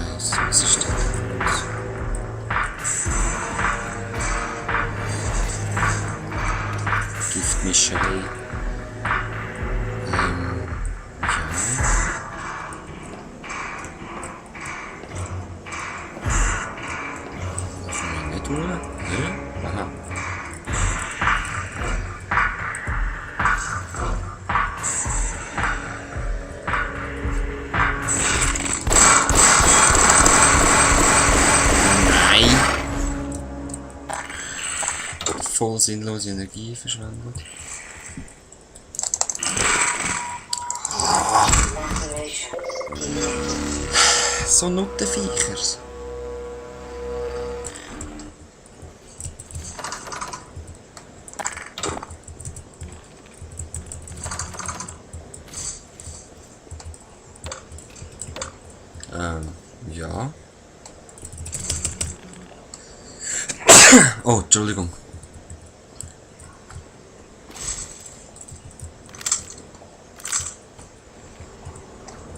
Scheiße, was ist denn los? Giftmischerei. Ja. Da kommen wir nicht durch. Ja? Aha. Voll sinnlose Energie verschwendet. So Nuttenviechers. Ja. Oh, Entschuldigung.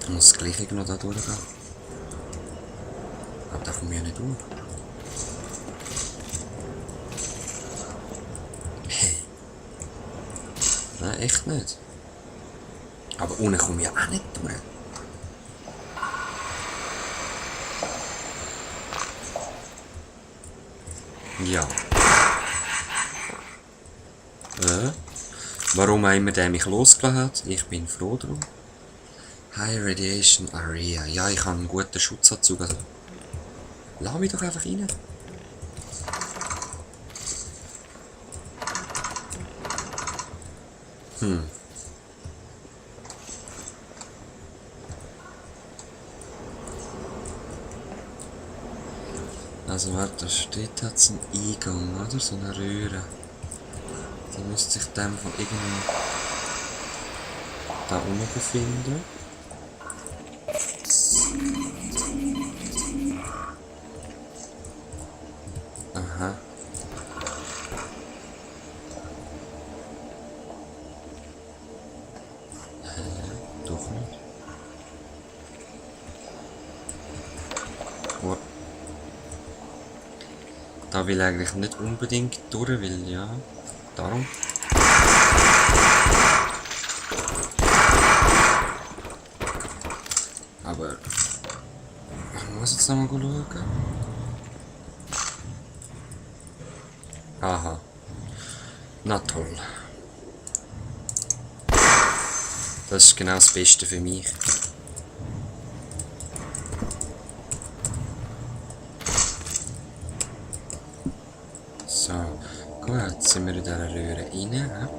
Ich muss das Gleiche noch da durchgehen. Aber da komme ich ja nicht durch. Hey. Nein, echt nicht. Aber unten komme ich ja auch nicht durch. Ja. Warum auch immer der mich losgelassen hat, ich bin froh drum. High Radiation Area. Ja, ich habe einen guten Schutzanzug. Also, lass mich doch einfach rein. Also warte, dort hat es einen Eingang, oder? So eine Röhre. Die müsste sich dem von irgendwo da unten befinden. Aha. Doch nicht. Oh. Da will ich eigentlich nicht unbedingt durch, weil ja, darum. Aber ich muss jetzt nochmal schauen. Aha. Na toll. Das ist genau das Beste für mich. So, gut, jetzt sind wir in dieser Röhre rein. Ja?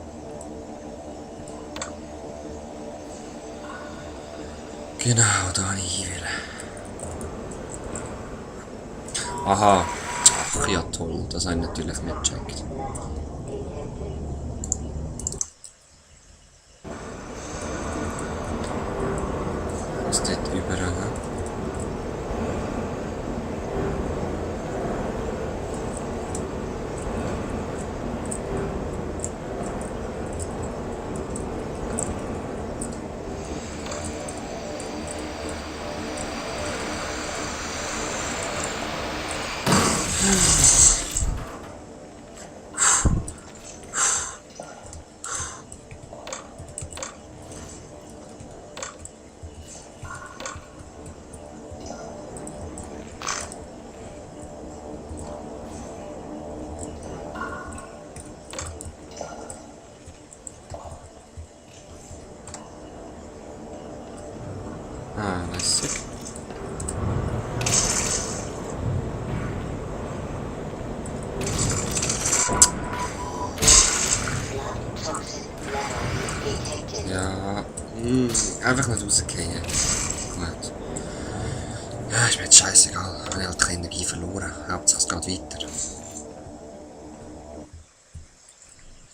Genau, da habe ich will. Aha. Ach ja, toll. Das habe ich natürlich nicht gecheckt. Was dort überall? Ah, lässig. Ja, einfach nicht rausgehen. Gut. Ja, ist mir jetzt scheißegal. Ich habe halt keine Energie verloren. Hauptsache es geht weiter.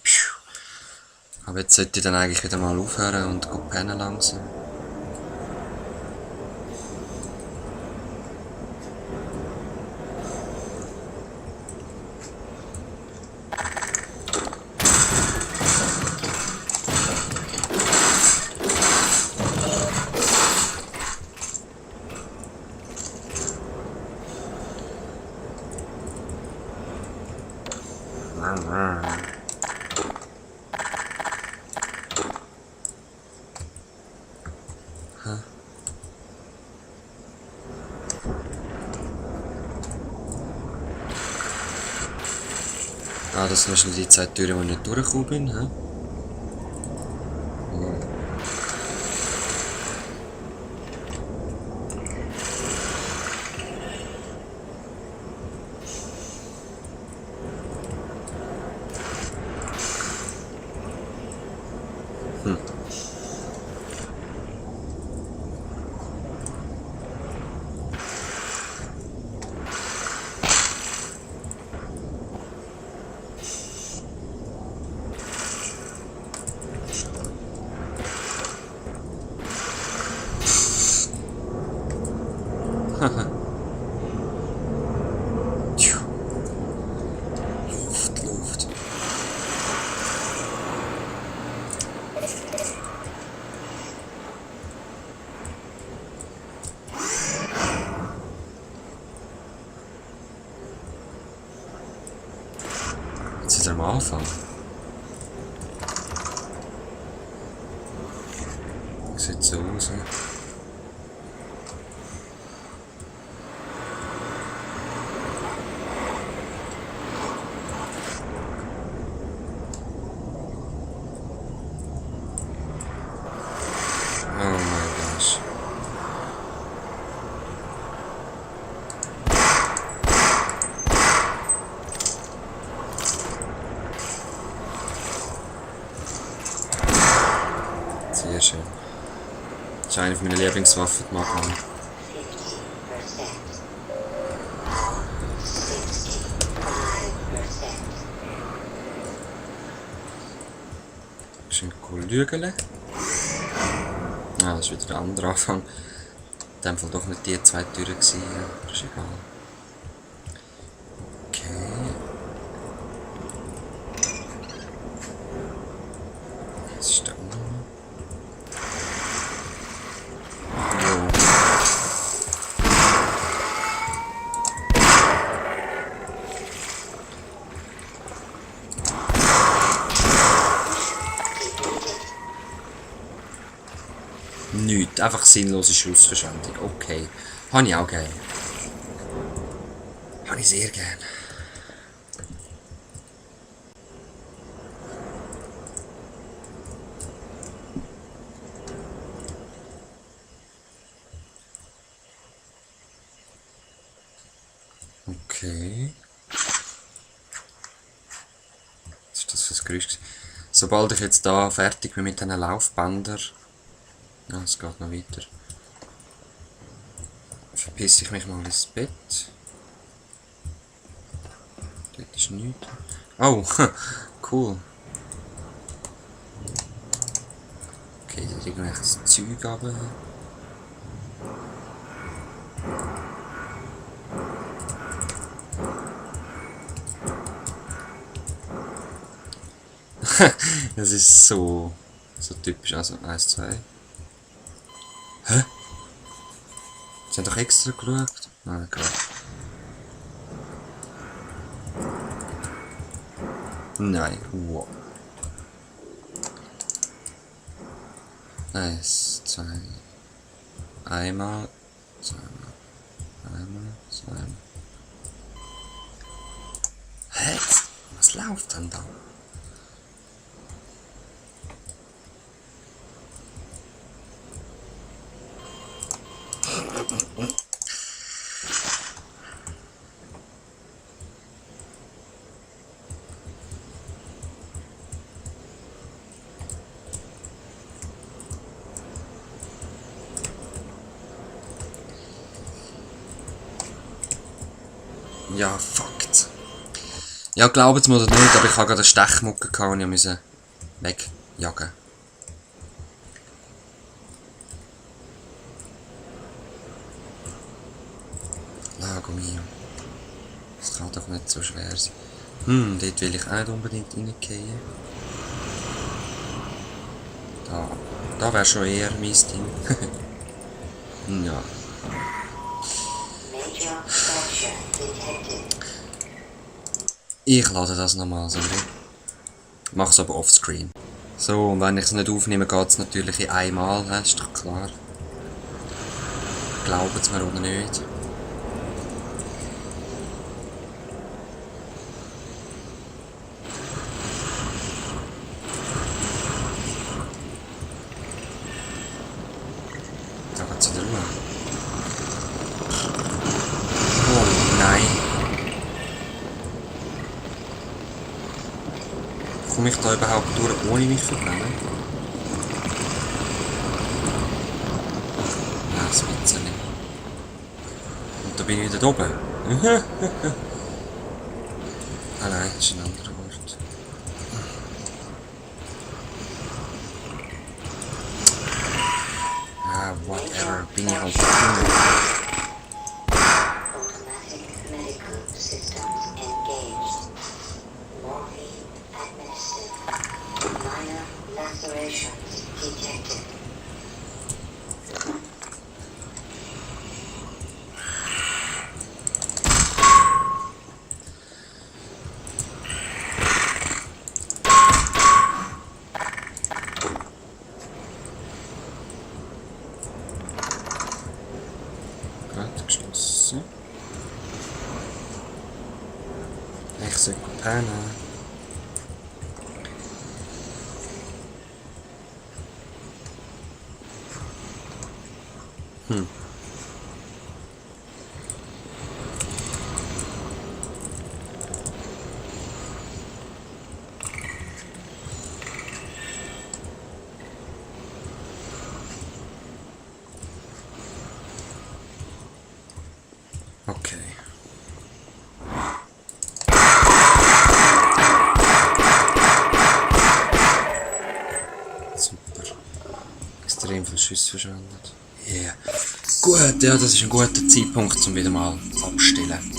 Piu. Aber jetzt sollte ich dann eigentlich wieder mal aufhören und pennen langsam. Ah, das sind wahrscheinlich die 2 Türen, wo ich nicht durchgekommen bin. Hä? Oh. Tju. Luft. Jetzt ist er am Anfang. Sieht so aus, ne? Oh my gosh. Sehr schön. Das ist eine meiner Lieblingswaffen, die Magnum. Schön cool lügen. Ah, das ist wieder der andere Anfang. In dem Fall doch nicht die 2 Türen gewesen. Das ist egal. Okay. Was ist da unten? Nichts, einfach sinnlose Schussverschwendung. Okay. Habe ich auch gerne. Habe ich sehr gerne. Okay. Was ist das für ein Geräusch? Sobald ich jetzt da fertig bin mit diesen Laufbändern. Ja, es geht noch weiter. Verpisse ich mich mal ins Bett. Dort ist nichts. Oh, cool. Okay, da irgendwelches Zeug runter. Das ist so typisch. Also 1, 2. Hä? Sie haben doch extra geschaut. Nein, klar. Nein, wow. 1, 2. Einmal, zweimal. Einmal, zweimal. Hä? Was läuft denn da? Ja, fuckt. Ja, glaubt mir oder nicht, aber ich habe gerade eine Stechmucke gehabt und ich musste wegjagen. Lago mio. Das kann doch nicht so schwer sein. Dort will ich auch nicht unbedingt reingehen. Da wäre schon eher mein Ding. Ja. Ich lade das nochmal, sorry. Mach's aber offscreen. So, und wenn ich es nicht aufnehme, geht es natürlich in einmal, ist doch klar. Glauben Sie mir oder nicht? Da geht's wieder Ruhe. Oh nein. Komme ich da überhaupt durch, ohne mich zu verbrennen? Ja, das bisschen nicht. Und da bin ich wieder oben. Ah nein, das ist ein anderer Ort. Ah, whatever, bin ich halt drin. Automatic medical systems engaged. Morphine administered. Minor lacerations detected. Gerade geschlossen. Ich sollte pennen. Okay. Super. Extrem viel Schüsse verschwendet. Yeah. Gut, ja, das ist ein guter Zeitpunkt, um wieder mal abzustellen.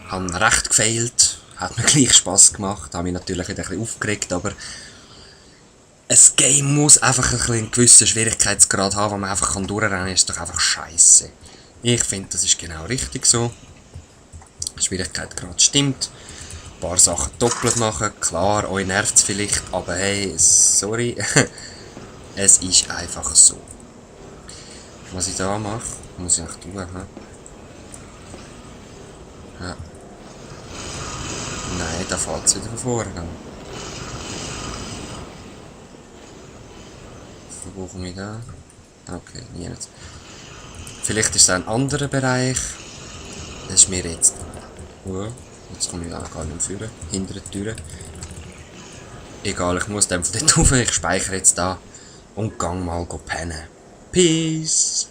Haben recht gefailt. Hat mir gleich Spass gemacht. Habe mich natürlich wieder ein bisschen aufgeregt, aber ein Game muss einfach ein bisschen einen gewissen Schwierigkeitsgrad haben, wo man einfach durchrennen kann, ist doch einfach scheiße. Ich finde, das ist genau richtig so. Der Schwierigkeitsgrad stimmt. Ein paar Sachen doppelt machen, klar, euch nervt es vielleicht, aber hey, sorry. Es ist einfach so. Was ich da mache, muss ich auch tun. Ja. Nein, da fällt es wieder von vorne. Wo komme ich da? Okay, nicht. Vielleicht ist es ein anderer Bereich. Das ist mir jetzt. Jetzt komme ich auch gar nicht führen. Hinter der Tür. Egal, ich muss dann von dort rauf. Ich speichere jetzt da. Und gang mal pennen. Peace!